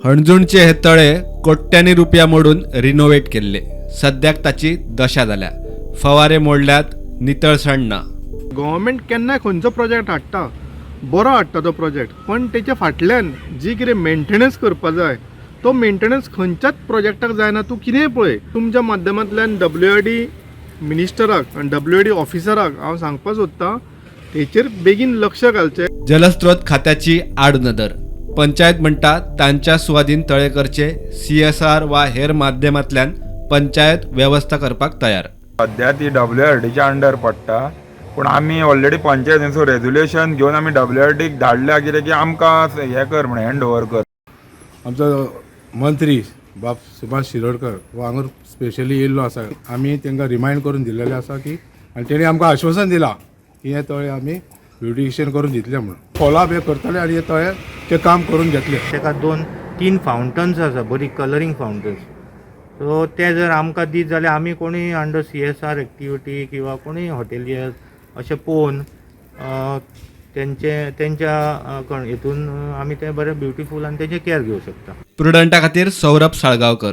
हणजूणचे हे तळे कोट्यांनी रुपया मोडून रिनोवेट केल्ले. सद्याक ताची दशा जाल्या. फवारे मोडल्यात, नितळसाण ना. गव्हर्मेंट केन्नाय खंयचो प्रोजेक्ट हाडटा, बरो हाडटा तो प्रोजेक्ट, पण तेच्या फाटल्यान जी कितें मेंटेनन्स करपा जाय तो मेंटेनन्स खंयच्याच प्रोजेक्टाक जायना. तूं कितेंय पळय, तुमच्या माध्यमांतल्यान डब्ल्यू आर डी मिनिस्टराक आनी डब्ल्यू आर डी ऑफिसराक हांव सांगपाक सोदतां, तेचेर बेगीन लक्ष घालचें. जलस्रोत खात्याची आडनदर. पंचायत म्हणटा तांच्या सुवादीन तळे करचे. सीएसआर वा हेर माध्यमांतल्यान पंचायत वेवस्था करपाक तयार. सद्या ती डब्ल्यू आर डीच्या अंडर पडटा, पूण आमी ऑलरेडी पंचायतींचो रेजोल्युशन घेवन आमी डब्ल्यू आर डीक धाडल्या, कितें की आमकां हें कर म्हण, हँड ओवर कर. आमचो मंत्री बाब सुभाष शिरोडकर हो हांगा स्पेशली येयल्लो आसा. आमी तांकां रिमायंड करून दिलेलें आसा की आनी तेणी आमकां आश्वासन दिलां की हें तळें आमी ब्युटिफिकेशन करून दितले म्हणून. फॉलोअप हें करतले आनी हें तळें तें काम करून घेतलें. ताका दोन तीन फावंटन्स आसा, बरी कलरींग फावंटन्स. सो ते जर आमकां दीत जाल्यार आमी कोणूय अंडर सीएसआर एक्टिविटी किंवा कोणूय हॉटेलियर अशें पळोवन तेंचे तेंच्या हितून आमी तें बरें ब्युटिफूल आनी तेंचें कॅर घेवं शकता. प्रुडंटा खातीर सौरभ साळगांवकर.